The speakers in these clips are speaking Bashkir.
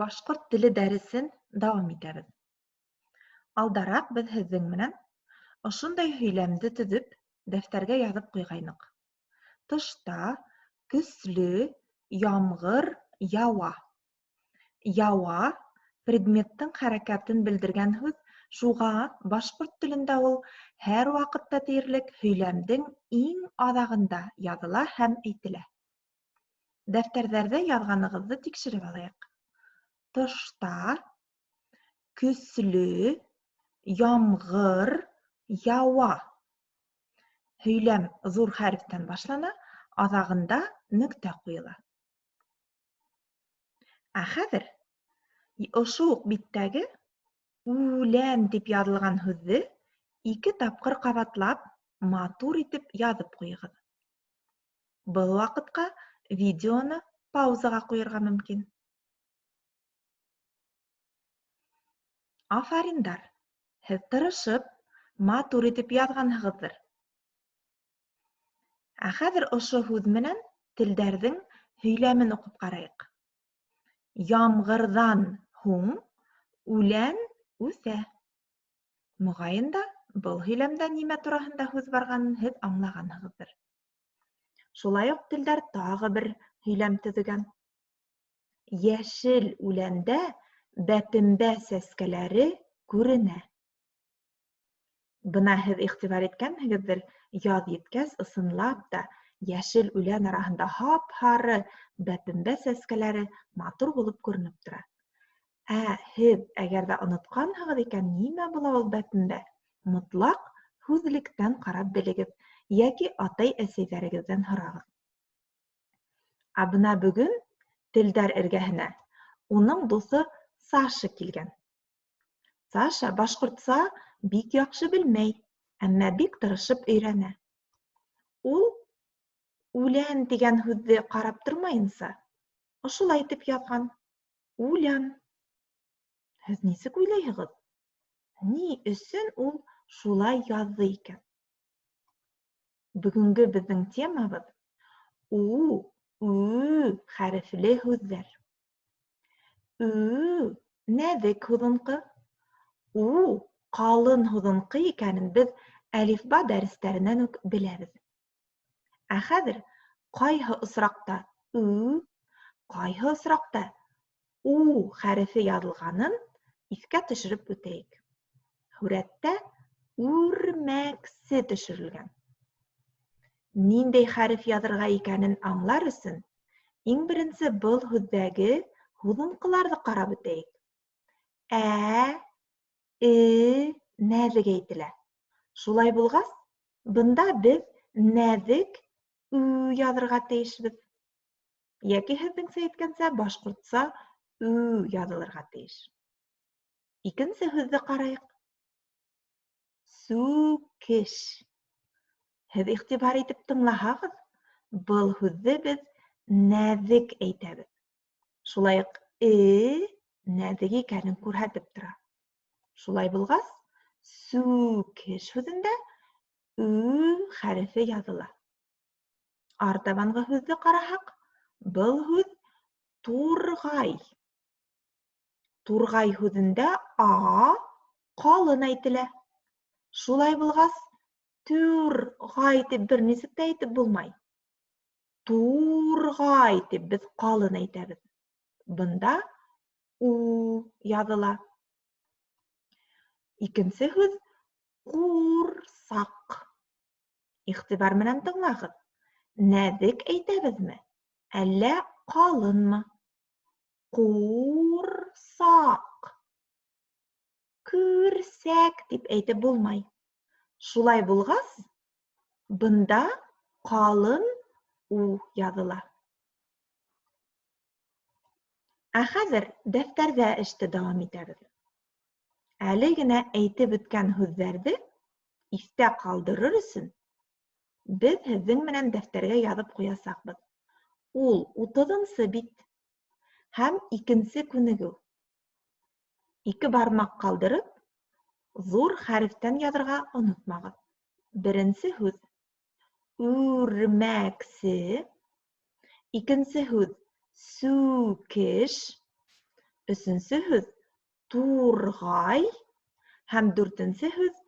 Башҡорт теле дәресен дауам итәбеҙ. Алдараҡ беҙ һеҙҙең менән ошондай һөйләмде төҙөп, дәфтәргә яҙып ҡуйғайныҡ. Тышта көслө ямғыр яуа. Яуа предметтың хәрәкәтен белдергән һүҙ, шуға башҡорт телендә ул һәр ваҡытта тиерлек һөйләмдең иң аҙағында яҙыла һәм әйтелә. Дәфтәрҙәрҙә яҙғанығыҙҙы тикшереп алайыҡ. Тышта көслө ямғыр яуа. Һөйләм ҙур хәрефтән башлана, аҙағында нөктә ҡуйыла. Ә хәҙер ошо уҡ биттәге үлән тип яҙылған һүҙҙе ике тапҡыр ҡабатлап, матур итеп яҙып ҡуйығыҙ. Был ваҡытҡа видеоны паузаға ҡуйырға мөмкин. Афариндар! Һеҙ тырышып, матур итеп яҙғанһығыҙҙыр. Ә хәҙер ошо һүҙ менән телдәрҙең һөйләмен уҡып ҡарайыҡ. Ямғырҙан һуң үлән үҫә. Моғайын да, был һөйләмдә нимә тураһында һүҙ барғанын һеҙ аңлағанһығыҙҙыр. Шулай уҡ телдәр тағы бер һөйләм төҙөгән. Йәшел үләндә бәпембә сәскәләре күренә. Бына һеҙ иғтибар иткәнһегеҙҙер, яҙ еткәс, ысынлап та, йәшел үлән араһында һап-һары бәпембә сәскәләре матур булып күренеп тора. Ә һеҙ, әгәр ҙә онотҡанһығыҙ икән, нимә була ул бәпембә? Мотлаҡ һүҙлектән ҡарап белегеҙ йәки атай-әсәйҙәрегеҙҙән һорағыҙ. Ә бына бөгөн телдәр эргәһенә уның дуҫы Саша килгән. Саша башҡортса бик яҡшы белмәй, әммә бик тырышып өйрәнә. Ул үлән тигән һүҙҙе ҡарап тормайынса, ошолай итеп яҙған: Улян. Һеҙ нисек уйлайһығыҙ? Ни өсөн ул шулай яҙҙы икән? Бөгөнгө беҙҙең темабыҙ у, ө хәрефле һүҙҙәр. Ө нәҙек һуҙынҡы, у ҡалын һуҙынҡы икәнен беҙ әлифба дәрестәренән үк беләбеҙ. Ә хәҙер ҡайһы осраҡта ө, ҡайһы осраҡта у хәрефе яҙылғанын иҫкә төшөрөп үтәйек. Һүрәттә үрмәксе төшөрөлгән. Ниндәй хәреф яҙырға икәнен аңлар өсөн иң беренсе был һүҙҙәге һуҙынҡыларҙы ҡарап үтәйек. Ә, э нәҙек әйтелә. Шулай булғас, бында беҙ нәҙек ө яҙырға тейешбеҙ. Йәки һеҙҙеңсә әйткәнсә, башҡортса ө яҙылырға тейеш. Икенсе һүҙҙе ҡарайыҡ. Сүкеш. Һеҙ иғтибар итеп тыңлаһағыҙ, был һүҙҙе беҙ нәҙек әйтәбеҙ. Шулай уҡ э нәҙек икәнен күрһәтеп тора. Шулай булғас, сүкеш һүҙендә ө хәрефе яҙыла. Артабанғы һүҙҙе ҡараһаҡ, был һүҙ турғай. Турғай һүҙендә а ҡалын әйтелә. Шулай булғас, түрғай тип бер нисек тә әйтеп булмай. Турғай тип беҙ ҡалын әйтәбеҙ. Бында у яҙыла. Икенсе һүҙ ҡурсаҡ. Иғтибар менән тыңлағыҙ. Нәҙек әйтәбеҙме, әллә ҡалынмы? Ҡурсаҡ. Күрсәк тип әйтеп булмай. Шулай булғас, бында ҡалын у яҙыла. Ә хәҙер дәфтәрҙә эште дауам итәбеҙ. Әле генә әйтеп үткән һүҙҙәрҙе иҫтә ҡалдырыр өсөн беҙ һеҙҙең менән дәфтәргә яҙып ҡуясаҡбыҙ. Ул утыҙынсы бит һәм икенсе күнегеү. Ике бармаҡ ҡалдырып, ҙур хәрефтән яҙырға онотмағыҙ. Беренсе һүҙ үрмәксе, икенсе һүҙ сүкеш, Өсөнсө һүҙ турғай һәм дүртенсе һүҙ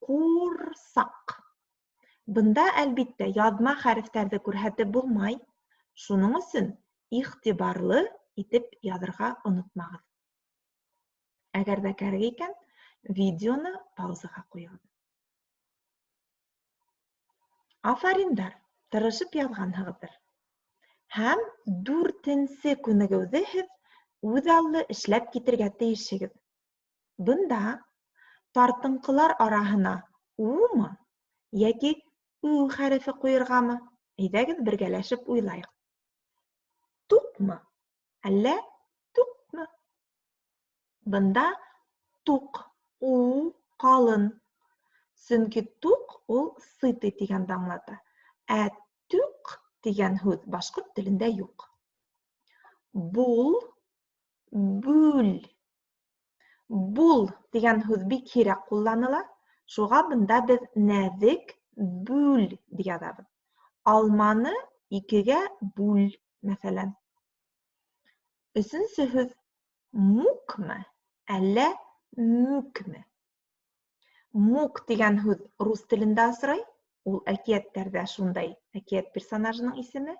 ҡурсаҡ. Бында, әлбиттә, яҙма хәрефтәрҙе күрһәтеп булмай. Шуның өсөн иғтибарлы итеп яҙырға онотмағыҙ. Әгәр ҙә кәрәк икән, видеоны паузаға ҡуйығыҙ. Афариндар, тырышып яҙғанһығыҙҙыр. Һәм дүртенсе күнегеүҙе һеҙ үҙаллы эшләп китергә тейешһегеҙ. Бында тартынҡылар араһына умы йәки ү хәрефе ҡуйырғамы? Әйҙәгеҙ бергәләшеп уйлайыҡ. Туҡмы, әллә түҡме? Бында туҡ, у ҡалын. Сөнки туҡ ул сытый тигәнде аңлата. Ә түҡ тигән һүҙ башҡорт телендә юҡ. Бул, бүл. Бул тигән һүҙ бик һирәк ҡулланыла. Шуға бында беҙ нәҙек бүл тип яҙабыҙ. Алманы икегә бүл, мәҫәлән. Өсөнсө һүҙ мукмы, әллә мүкме? Мук тигән һүҙ рус телендә осрай. Ул әкиәттәрҙә шундай әкиәт персонажының исеме.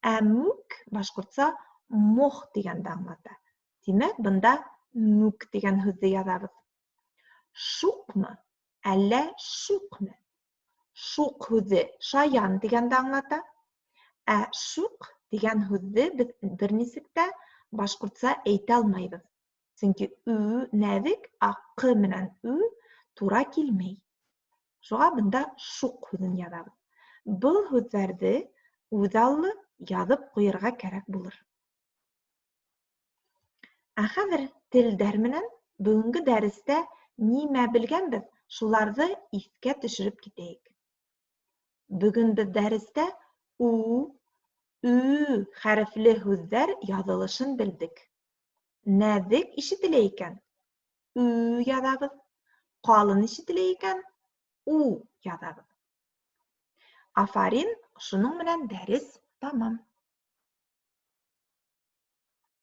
Ә мүк башҡортса мох тигәнде аңлата. Тимәк, бында мүк тигән һүҙҙе яҙабыҙ. Шуҡмы, әллә шуҡмы? Шуҡ һүҙе шаян тигәнде аңлата. Ә шуҡ тигән һүҙҙе беҙ бер нисек тә башҡортса әйтә алмайбыҙ. Сөнки ү нәҙек, ә ҡ менән ү тура килмәй. Шуға бында шуҡ һүҙен яҙабыҙ. Был һүҙҙәрҙе үҙаллы яҙып ҡуйырға кәрәк булыр. Ә хәҙер телдәр менән бөгөнгө дәрестә нимә белгәнбеҙ, шуларҙы иҫкә төшөрөп китәйек. Бөгөн беҙ дәрестә у, ө хәрефле һүҙҙәр яҙылышын белдек. Нәҙек ишетелә икән, ө яҙабыҙ. Ҡалын ишетелә икән, у яҙабыҙ. Афарин, шуның менән дәрес тамам.